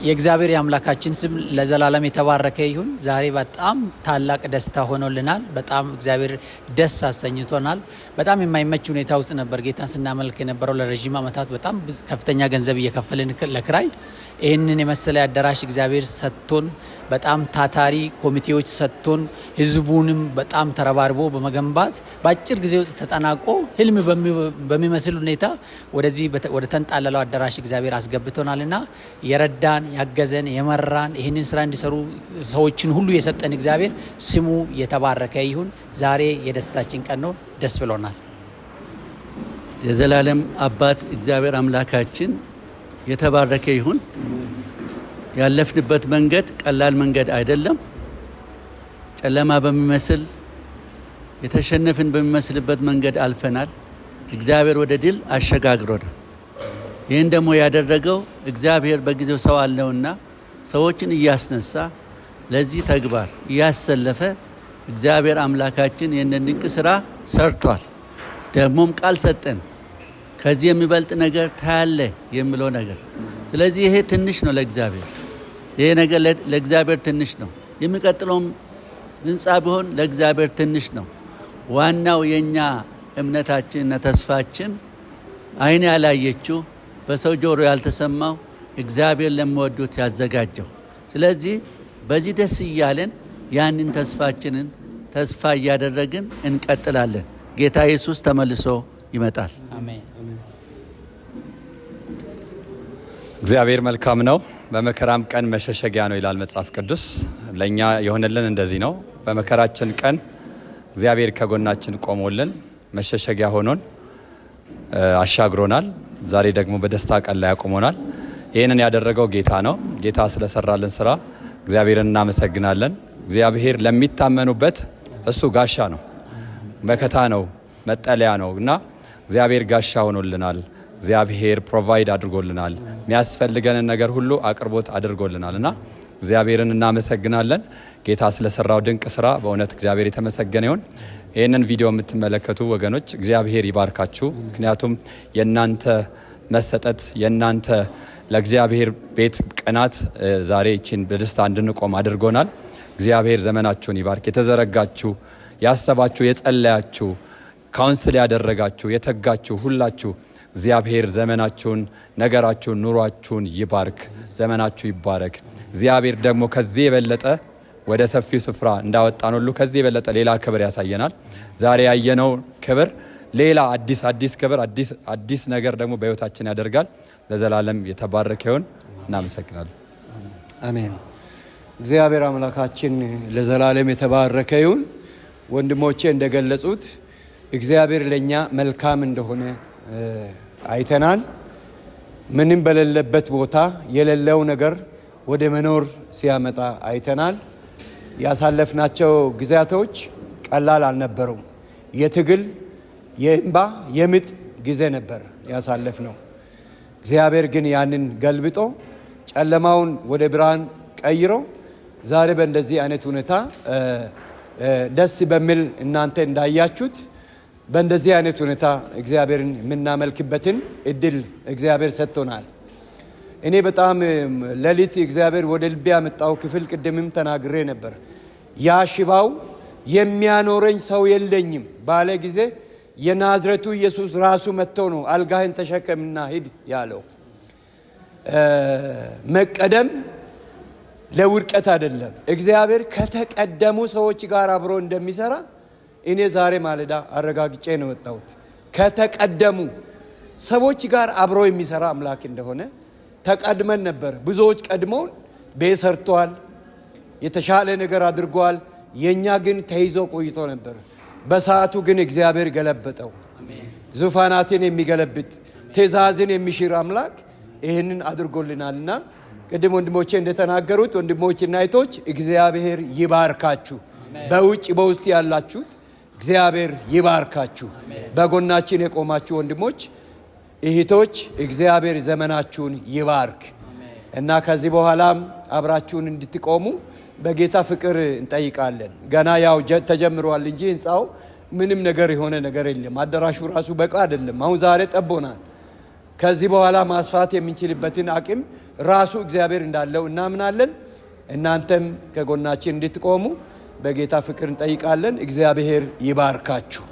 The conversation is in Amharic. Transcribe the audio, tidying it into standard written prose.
የእግዚአብሔር የአምላካችን ስም ለዘላለም የተባረከ ይሁን። ዛሬ በጣም ታላቅ ደስታ ሆኖልናል። በጣም እግዚአብሔር ደስ አሰኝቶናል። በጣም የማይመች ሁኔታ ውስጥ ነበር ጌታን ስናመልክ የነበረው ለረዥም ዓመታት፣ በጣም ከፍተኛ ገንዘብ እየከፈልን ለክራይ። ይህንን የመሰለ አዳራሽ እግዚአብሔር ሰጥቶን፣ በጣም ታታሪ ኮሚቴዎች ሰጥቶን፣ ህዝቡንም በጣም ተረባርቦ በመገንባት በአጭር ጊዜ ውስጥ ተጠናቆ ህልም በሚመስል ሁኔታ ወደዚህ ወደ ተንጣለለው አዳራሽ እግዚአብሔር አስገብቶናልና የረዳን፣ ያገዘን፣ የመራን፣ ይህንን ስራ እንዲሰሩ ሰዎችን ሁሉ የሰጠን እግዚአብሔር ስሙ የተባረከ ይሁን። ዛሬ የደስታችን ቀን ነው። ደስ ብሎናል። የዘላለም አባት እግዚአብሔር አምላካችን የተባረከ ይሁን። ያለፍንበት መንገድ ቀላል መንገድ አይደለም። ጨለማ በሚመስል፣ የተሸነፍን በሚመስልበት መንገድ አልፈናል። እግዚአብሔር ወደ ድል አሸጋግሮናል። ይህን ደግሞ ያደረገው እግዚአብሔር በጊዜው ሰው አለውና ሰዎችን እያስነሳ፣ ለዚህ ተግባር እያሰለፈ እግዚአብሔር አምላካችን ይህንን ድንቅ ስራ ሰርቷል። ደግሞም ቃል ሰጠን፣ ከዚህ የሚበልጥ ነገር ታያለህ የሚለው ነገር። ስለዚህ ይሄ ትንሽ ነው ለእግዚአብሔር። ይሄ ነገር ለእግዚአብሔር ትንሽ ነው። የሚቀጥለውም ህንፃ ቢሆን ለእግዚአብሔር ትንሽ ነው። ዋናው የእኛ እምነታችን እና ተስፋችን ዓይን ያላየችው፣ በሰው ጆሮ ያልተሰማው፣ እግዚአብሔር ለሚወዱት ያዘጋጀው። ስለዚህ በዚህ ደስ እያለን ያንን ተስፋችንን ተስፋ እያደረግን እንቀጥላለን። ጌታ ኢየሱስ ተመልሶ ይመጣል። አሜን። እግዚአብሔር መልካም ነው፣ በመከራም ቀን መሸሸጊያ ነው ይላል መጽሐፍ ቅዱስ። ለእኛ የሆነልን እንደዚህ ነው። በመከራችን ቀን እግዚአብሔር ከጎናችን ቆሞልን፣ መሸሸጊያ ሆኖን አሻግሮናል። ዛሬ ደግሞ በደስታ ቀን ላይ አቁሞናል። ይህንን ያደረገው ጌታ ነው። ጌታ ስለሰራልን ስራ እግዚአብሔርን እናመሰግናለን። እግዚአብሔር ለሚታመኑበት እሱ ጋሻ ነው፣ መከታ ነው፣ መጠለያ ነው እና እግዚአብሔር ጋሻ ሆኖልናል። እግዚአብሔር provide አድርጎልናል። የሚያስፈልገንን ነገር ሁሉ አቅርቦት አድርጎልናል እና እግዚአብሔርን እናመሰግናለን። ጌታ ስለሰራው ድንቅ ስራ በእውነት እግዚአብሔር የተመሰገነ ይሁን። ይህንን ቪዲዮ የምትመለከቱ ወገኖች እግዚአብሔር ይባርካችሁ። ምክንያቱም የእናንተ መሰጠት፣ የእናንተ ለእግዚአብሔር ቤት ቅናት ዛሬ ይችን በደስታ እንድንቆም አድርጎናል። እግዚአብሔር ዘመናችሁን ይባርክ። የተዘረጋችሁ፣ ያሰባችሁ፣ የጸለያችሁ፣ counsel ያደረጋችሁ፣ የተጋችሁ ሁላችሁ እግዚአብሔር ዘመናችሁን፣ ነገራችሁን፣ ኑሯችሁን ይባርክ። ዘመናችሁ ይባረክ። እግዚአብሔር ደግሞ ከዚህ የበለጠ ወደ ሰፊው ስፍራ እንዳወጣን ሁሉ ከዚህ የበለጠ ሌላ ክብር ያሳየናል። ዛሬ ያየነው ክብር ሌላ አዲስ አዲስ ክብር፣ አዲስ አዲስ ነገር ደግሞ በህይወታችን ያደርጋል። ለዘላለም የተባረከ ይሁን። እናመሰግናለን። አሜን። እግዚአብሔር አምላካችን ለዘላለም የተባረከ ይሁን። ወንድሞቼ እንደገለጹት እግዚአብሔር ለእኛ መልካም እንደሆነ አይተናል። ምንም በሌለበት ቦታ የሌለው ነገር ወደ መኖር ሲያመጣ አይተናል። ያሳለፍናቸው ጊዜያቶች ቀላል አልነበሩም። የትግል፣ የእንባ፣ የምጥ ጊዜ ነበር ያሳለፍነው። እግዚአብሔር ግን ያንን ገልብጦ፣ ጨለማውን ወደ ብርሃን ቀይሮ፣ ዛሬ በእንደዚህ አይነት ሁኔታ ደስ በሚል፣ እናንተ እንዳያችሁት በእንደዚህ አይነት ሁኔታ እግዚአብሔርን የምናመልክበትን እድል እግዚአብሔር ሰጥቶናል። እኔ በጣም ሌሊት እግዚአብሔር ወደ ልቤ ያመጣው ክፍል ቅድምም ተናግሬ ነበር። ያ ሽባው የሚያኖረኝ ሰው የለኝም ባለ ጊዜ የናዝረቱ ኢየሱስ ራሱ መጥቶ ነው አልጋህን ተሸከምና ሂድ ያለው። መቀደም ለውድቀት አይደለም። እግዚአብሔር ከተቀደሙ ሰዎች ጋር አብሮ እንደሚሰራ እኔ ዛሬ ማለዳ አረጋግጬ ነው የወጣሁት። ከተቀደሙ ሰዎች ጋር አብሮ የሚሰራ አምላክ እንደሆነ። ተቀድመን ነበር። ብዙዎች ቀድመውን ቤት ሰርተዋል፣ የተሻለ ነገር አድርገዋል። የእኛ ግን ተይዞ ቆይቶ ነበር። በሰዓቱ ግን እግዚአብሔር ገለበጠው። ዙፋናትን የሚገለብጥ፣ ትእዛዝን የሚሽር አምላክ ይህንን አድርጎልናልና ቅድም ወንድሞቼ እንደተናገሩት ወንድሞችና እህቶች እግዚአብሔር ይባርካችሁ። በውጭ በውስጥ ያላችሁት እግዚአብሔር ይባርካችሁ። በጎናችን የቆማችሁ ወንድሞች፣ እህቶች እግዚአብሔር ዘመናችሁን ይባርክ እና ከዚህ በኋላም አብራችሁን እንድትቆሙ በጌታ ፍቅር እንጠይቃለን። ገና ያው ተጀምሯል እንጂ ህንፃው ምንም ነገር የሆነ ነገር የለም። አዳራሹ ራሱ በቃ አይደለም። አሁን ዛሬ ጠቦናል። ከዚህ በኋላ ማስፋት የምንችልበትን አቅም ራሱ እግዚአብሔር እንዳለው እናምናለን። እናንተም ከጎናችን እንድትቆሙ በጌታ ፍቅር እንጠይቃለን። እግዚአብሔር ይባርካችሁ።